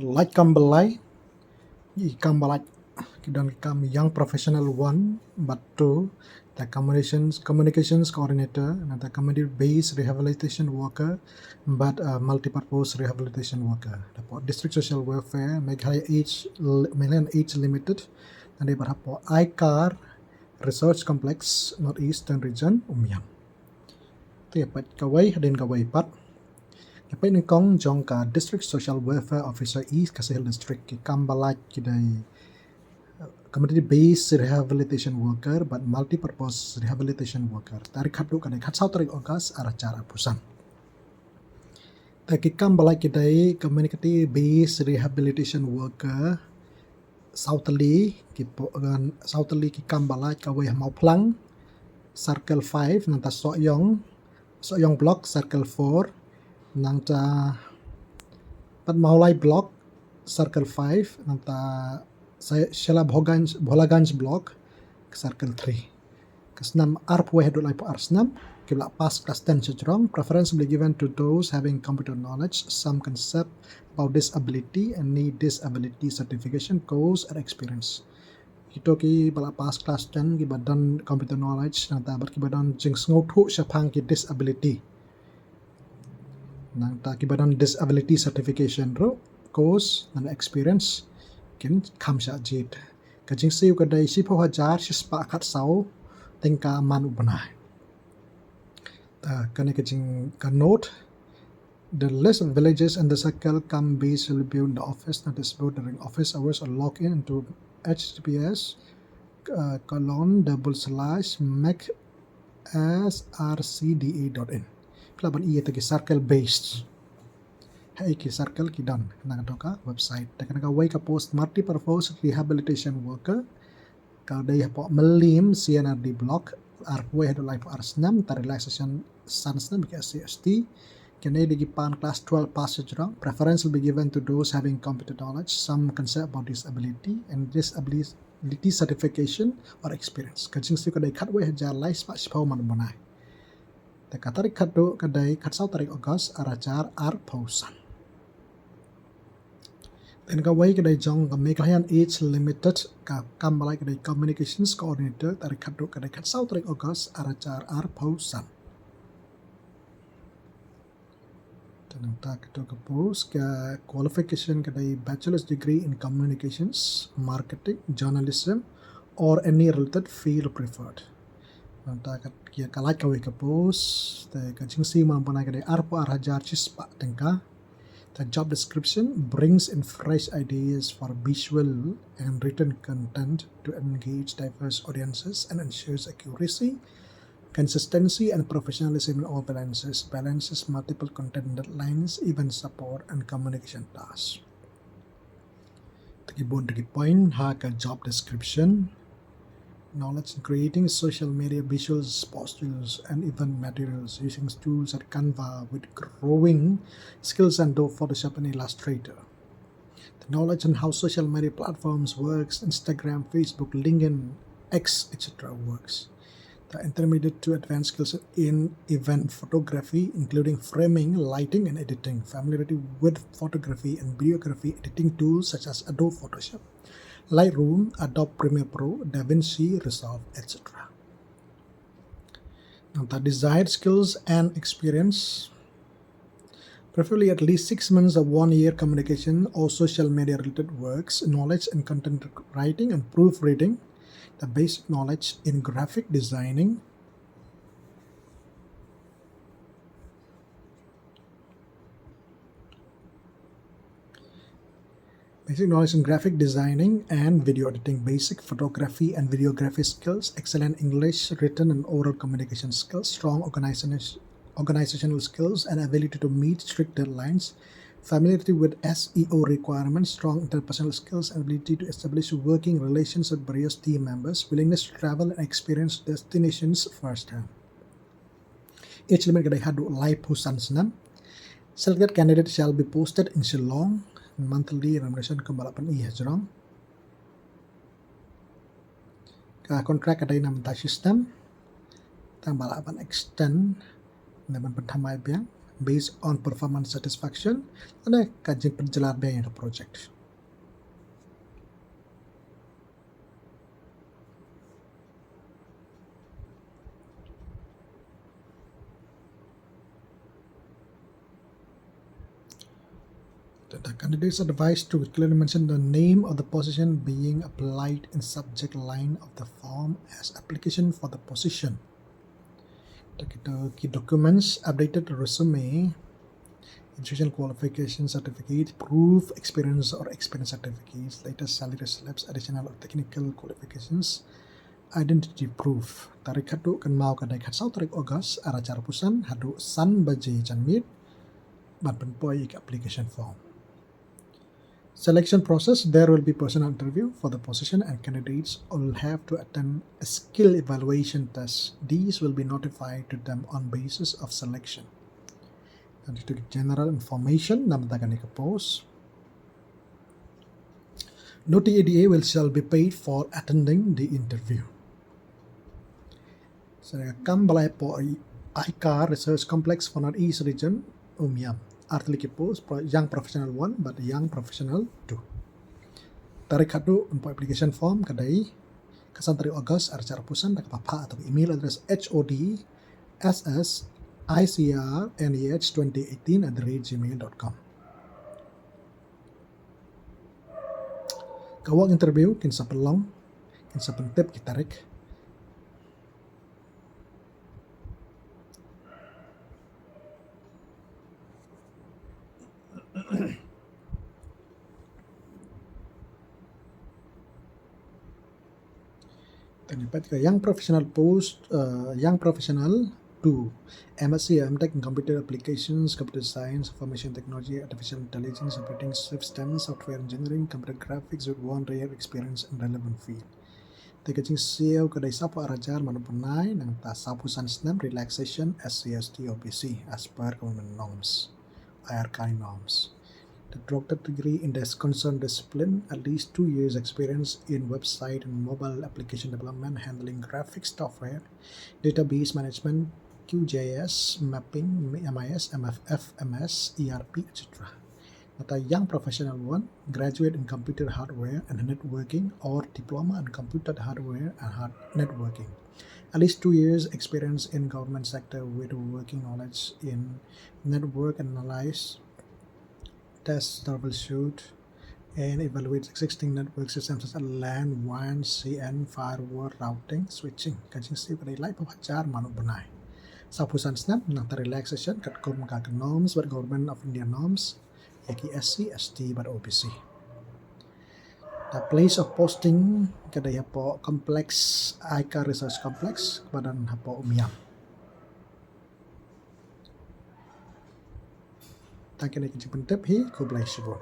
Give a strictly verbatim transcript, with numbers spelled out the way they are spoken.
Lait kam ba lai, i kam ba lait ki don ki kam young professional one bad two, ta communications, communications coordinator, nangta community based rehabilitation worker, bad uh, multi-purpose rehabilitation worker. Hapoh District Social Welfare, Meghalaya Age, Meghalaya Age Limited, nangta bad hapoh ICAR Research Complex, North Eastern Region, Umiam. Te ïa peit kawei hadien kawei pat. Ïa peit nyngkong jong ka District Social Welfare Officer East Khasi Hills District, ki kam ba lait ki dei uh, community based rehabilitation worker bad multi-purpose rehabilitation worker. Tarik khatduh ka dei khatsaw tarik August arhajar arphew san. Te ki kam ba lait ki dei community based rehabilitation worker, saw tylli ki po-, uh, saw tylli ki kam ba lait, kawei ha Mawphlang Circle five, nangta Sohiong, Sohiong Block Circle four, nangta pat Mawlai Block Circle five, nangta Sa-, Shalabhoganj, Bholaganj Block Circle three. Ka snem arphew wei haduh laiphew ar snem, kiba la pass class ten shajrong, preference will be given to those having computer knowledge, some concept about disability and need disability certification, course and experience. Kito kiba la pass class ten, kiba don computer knowledge, nangta bad kiba don jingsngewthuh shaphang ki disability, nangta kiba don disability certification ruh, course, nangta experience, kin kham shah jied. Ka jingsiew ka dei shiphew hajar shispah khatsaw tyngka man u bnai. Uh, kane ka jing ka note. The list of villages and the circle cum base will be in the office, notice board during office hours or log in into H T T P S uh, colon double slash mec S R C D A dot in. Phi lah ban ïa ta ki circle based. Haei ki circle ki don na kato ka website. Te kane kawei ka post multi-purpose rehabilitation worker, ka dei hapoh Mylliem C&RD Block, arphew wei haduh laiphew ar snem, ta relaxation san snem ki SC ST. Kine dei ki pan class twelve pass shajrong. Preference will be given to those having computer knowledge, some concept about disability and disability certification or experience. Ka jingsiew ka dei khatwei hajar laispah shiphew man u bnai. Te ka tarik khatduh ka dei khatsaw tarik August arhajar arphew san. Te kawei ka dei jong ka Meghalayan Age Limited, ka kam ba lait ka dei communications coordinator, tarik khatduh ka dei khatsaw tarik August arhajar arphew san. Te nangta kato ka post, ka qualification ka dei bachelor's degree in communications, marketing, journalism or any related field preferred. Nangta ka, ïa ka lait kawei ka post, te ka jingsiew man u bnai ka dei arphew ar hajar shispah tyngka. The job description brings in fresh ideas for visual and written content to engage diverse audiences and ensures accuracy, consistency and professionalism in all balances, balances multiple content deadlines, event support and communication tasks. Te ki bun te ki point ha ka job description. Knowledge in creating social media visuals, posters and event materials using tools at Canva with growing skills and Adobe Photoshop and Illustrator. The knowledge on how social media platforms works, Instagram, Facebook, LinkedIn, X, et cetera works. The intermediate to advanced skills in event photography, including framing, lighting, and editing. Familiarity with photography and videography editing tools such as Adobe Photoshop, Lightroom, Adobe Premiere Pro, DaVinci Resolve, et cetera. Now, the desired skills and experience, preferably at least six months of one year communication or social media related works, knowledge in content writing and proofreading, the basic knowledge in graphic designing, basic knowledge in graphic designing and video editing, basic photography and videography skills, excellent English written and oral communication skills, strong organization, organizational skills and ability to meet strict deadlines, familiarity with S E O requirements, strong interpersonal skills and ability to establish working relations with various team members, willingness to travel and experience destinations firsthand. Age limit ka dei haduh laiphew san snem. Selected candidate shall be posted in Shillong. Monthly remuneration kumba la pyni hajrong. Ka contract ka dei na mynta shi snem. Tang ba lah ban extend ne ban pynthymmai biang. based on performance satisfaction, lane ka jingpynjlan biang ïa ka project. The candidates advised to clearly mention the name of the position being applied in subject line of the form as application for the position. Kita ki documents, updated resume, education qualification certificate, proof experience or experience certificates, latest salary slips, additional or technical qualifications, identity proof. Tarik haduh kynmaw ka dei khatsaw tarik August, ar hajar arphew san, haduh san baje janmiet, ban pynpoi ïa ka application form. Selection process, there will be personal interview for the position and candidates will have to attend a skill evaluation test. These will be notified to them on basis of selection. Kane to general information na bynta kane ka post. No T A D A will shall be paid for attending the interview. Sa kam ba la ai por, ICAR Research Complex for North East Region, Umiam. Ar tylli ki post, pro-, Young Professional one bad Young Professional two. Tarik haduh pynpoi application form ka dei khatsan tarik August, ar hajar arphew san, da kaba phah ïa ka email address H O D S S I C R N E H twenty eighteen at the rate gmail dot com. Ka walk interview kin sa pynlong, kin sa pyntip ki tarik. Tang pat ka Young Professional post, uh, Young Professional two, M S c or M Tech in Computer Applications, Computer Science, Information Technology, Artificial Intelligence, Operating System, Software Engineering, Computer Graphics with one year experience in relevant field. Te ka jingsiew ka dei sawphew ar hajar mano bnai, nangta sawphew san snem relaxation, S C, S T, O B C, as per government norms, I R K norms. The doctorate degree in the concerned discipline, at least two years experience in website and mobile application development, handling graphics software, database management, Q G I S, mapping, M I S, M F F, M S, E R P, et cetera. Nangta Young Professional one, graduate in computer hardware and networking or diploma in computer hardware and hard networking. At least two years experience in government sector with working knowledge in network analyze, test, troubleshoot, and evaluate existing network systems such as LAN, WAN, C N, firewall, routing, switching. Ka jingsiew ka dei laiphew hajar mano bnai. Sawphew san snem, nangta relaxation katkum ka norms bad Government of India norms, ïa ki S C, S T bad O B C. The place of posting ka dei hapoh complex, ICAR Research Complex, kaba don hapoh Umiam. Tang kine ki jingpyntip hi, khublei shibun.